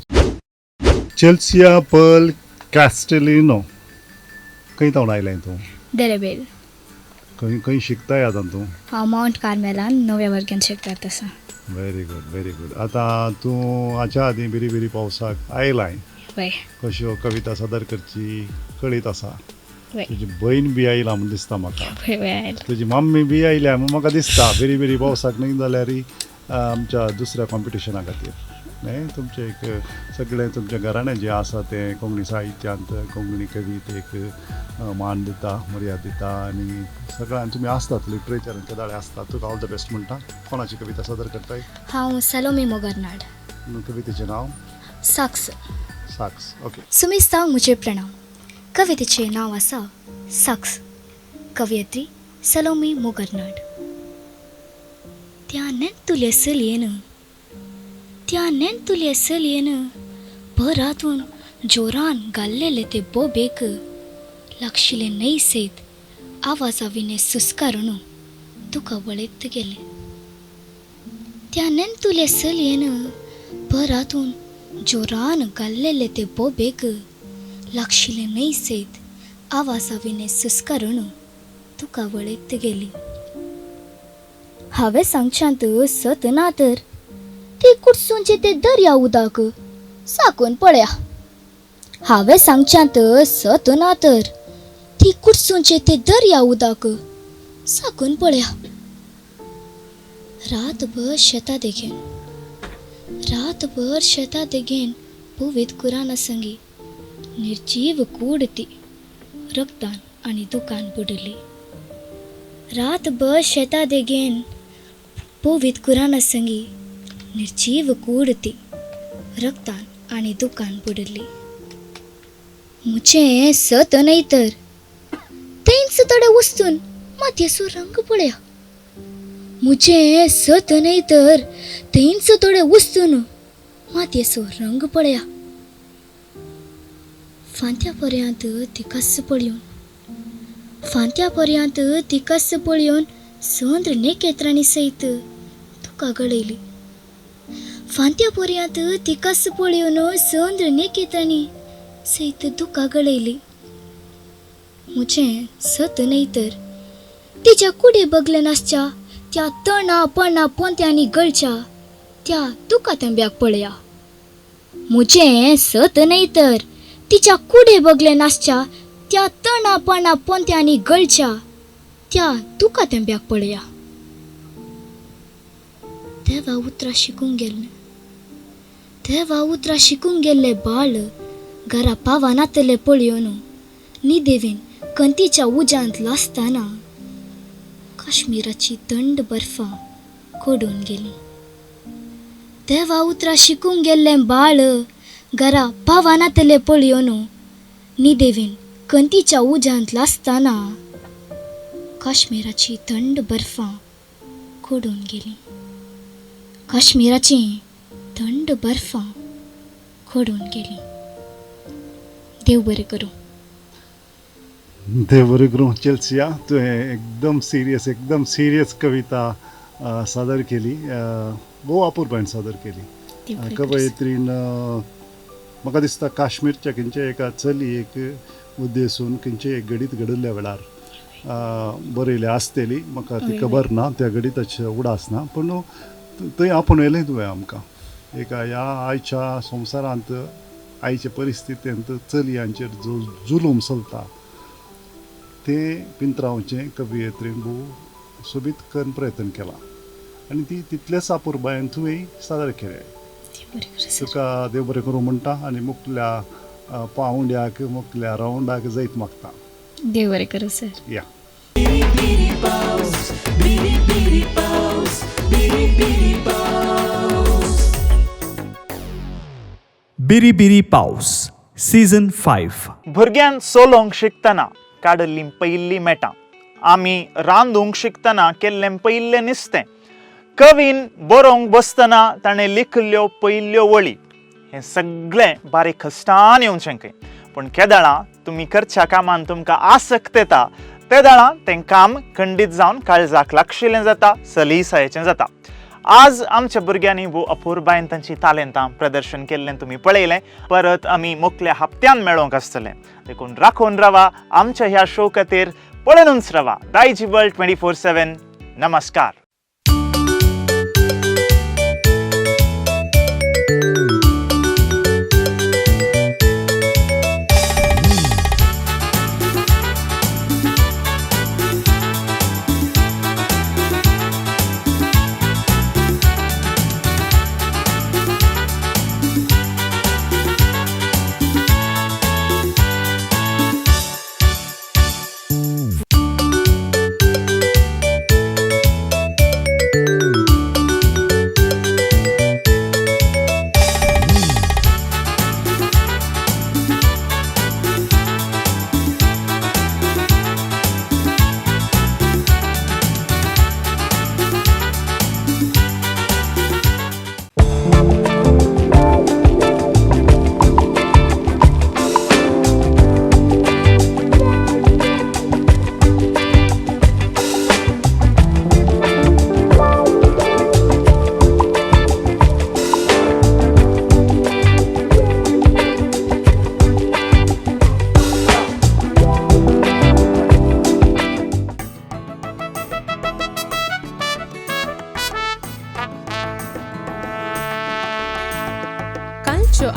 Chelsea Pearl Castelino, खंय थावन आयलें तूं? देरेबेल. खंय खंय शिकताय आतां तूं? हांव मावंट कार्मेलान णव्या वर्गान शिकतात आसा. Very good, very good. आतां तूं हाच्या आदीं बेरी बेरी पावसाक आयलाय, वय. कश्यो कविता सादर करची कळीत आसा. वय. तुजी भयण बी आयला म्हूण दिसता म्हाका. वय वय आयला. तुजी मम्मी बी आयल्या म्हूण म्हाका दिसता. बेरी बेरी पावसाक न्हय जाल्यार आमच्या दुसऱ्या कॉम्पिटिशना खातीर न्हय तुमचें एक सगळें तुमचें घराणें जें आसा तें कोंकणी साहित्यांत कोंकणी कवितेक मान दिता, मर्याद दिता आनी सगळ्यान तुमी आसतात लिटरेचरान केदाळे आसतात. तुका ऑल the best म्हणटा. कोणाची कविता सादर करताय? हांव सलोमी मोगरनाड. कवितेचें नांव? साक्स. Socks, okay. सुमिस्तांक म्हजें प्रणाम. कवितेचें नांव आसा साक्स. कवयित्री सलोमी मोगरनाड. त्या नेंतुले चलयेन, त्या नेंतुले चलयेन भरातून जोरान घाल्लेले ते बोबेक लागशिले न्हय सयत आवाजा विणे सुस्कारून तुका वळयत गेले. त्या नेंतुले चलयेन भरातून जोरान घाल्लेले ते बोबेक लागशिले न्हय सयत आवाजा विणे सुस्कारून तुका वळयत गेली. हांवें सांगच्यांत सत ना तर ती कुडसूनचें ते दर्या उदक साकून पळया. हांवें सांगच्यांत सत ना तर ती कुडसूनचें ते दर्या उदक साकून पळया. रातभर शेता देगेन, रातभर शेता देगेन पवित कुराना संगी निर्जीव कूड ती रक्तान आनी दुकान बुडली. रातभर शेता देगेन पवित कुराना संगी निर्जीव कूड ती रक्तान आनी दुकान बुडली. म्हजें सत न्हय तर तेंच थोडे वस्तून मातयेचो रंग पळया. म्हजें सत न्हय तर तेंच थोडे वस्तून मातयेचो रंग पळया. फांत्या पर्यांत तिकाच पळयोवन, फांत्या पर्यांत तिकाच पळयोवन संद्र नेकेत्रांनी सयत तुका गळयली. फांत्या पर्यांत तिकाच पळयोवन संद्र नेकेत्रांनी सयत दुकां गळयली. म्हजें सत न्हय तर तिच्या कुडे बगले नासच्या त्या तणा पणा पोंत्यांनी गळच्या त्या दुका तांब्याक पळया. म्हजें सत न्हय तर तिच्या कुडे बगले नासच्या त्या तणा पाना पोंत्यांनी गळच्या त्या तुका तेंब्याक पळया. देवा उतरां शिकूंक गेल्लें, देवा उतरां शिकूंक गेल्लें बाळ घरा पावनातलें पळयोन निदेवीन कंतीच्या उज्यांत लासतना काश्मीराची थंड बर्फां कोडून गेली. देवा उतरां शिकूंक गेल्लें बाळ घरा पावनातलें पळयोन निदेवीन कंतीच्या उज्यांत लासतना काश्मीराची थंड बर्फां कोडून गेली. काश्मीराची थंड बर्फां कोडून गेली. देव बरें करूं. देव बरें करूं चेल्सिया, तुवें एकदम सिरियस कविता सादर केली, भोव अपुरबायेन सादर केली. कवयित्रीन म्हाका दिसता काश्मीरच्या खंयच्या एका चलयेक उद्देशून खंयचे एक घडीत घडिल्ल्या वेळार बरयल्या आसतली, म्हाका ती खबर ना, त्या घडिताचे उडास ना, पूण थंय आपोवन येयलें तुवें आमकां एका ह्या आयच्या संवसारांत आयचे परिस्थितींत चलयांचेर जो जुलूम चलता तें पिंत्रावचें कवयित्रीन भोव सोबीत करून प्रयत्न केला आनी ती तितलेच अपुरबायेन तुवें सादर केलें. तुका देव बरें करूं म्हणटा आनी मुखल्या पावंड्याक मुखल्या रावंडाक जैत मागता. देव बरें करूं सर. या. बिरी बिरी पावस सीझन 5. भुरग्यान सोलोंक शिकतना काडिल्लीं पयिल्लीं मेटां, आमी रांदूंक शिकतना केल्लें पयिल्लें नुस्तें, कवीन बरोवंक बसतना ताणें लिखिल्ल्यो पयिल्ल्यो वळी, हें सगळें बारीक कश्टान येवचें खंय. पूण केदळां तुमी करच्या कामान तुमकां आसक्त येता तेदळां तें काम खंडीत जावन काळजाक लागशिल्लें जाता, सलीसायेचें जाता. आज आमच्या भुरग्यांनी भोव अपुरबायेन तांची तालेंतां प्रदर्शन केल्लें तुमी पळयलें. परत आमी मुखल्या हप्त्यान मेळोवंक आसतलें, देखून राखून रावा आमच्या ह्या शो खातीर, पळोवनूच रावा दायजी वर्ल्ड 24/7. नमस्कार.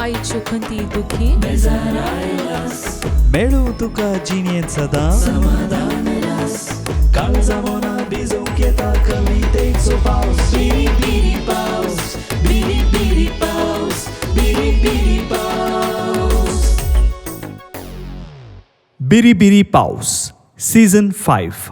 आयच्यो खंती दुखी मेळूं तुका जिणेंत सदां समाधान रास काळजा मना भिजोवंक येता कवितेचो पावस. बिरी बिरी पावस, बिरी बिरी पावस, बिरी बिरी पावस. बिरी बिरी पावस सीझन 5.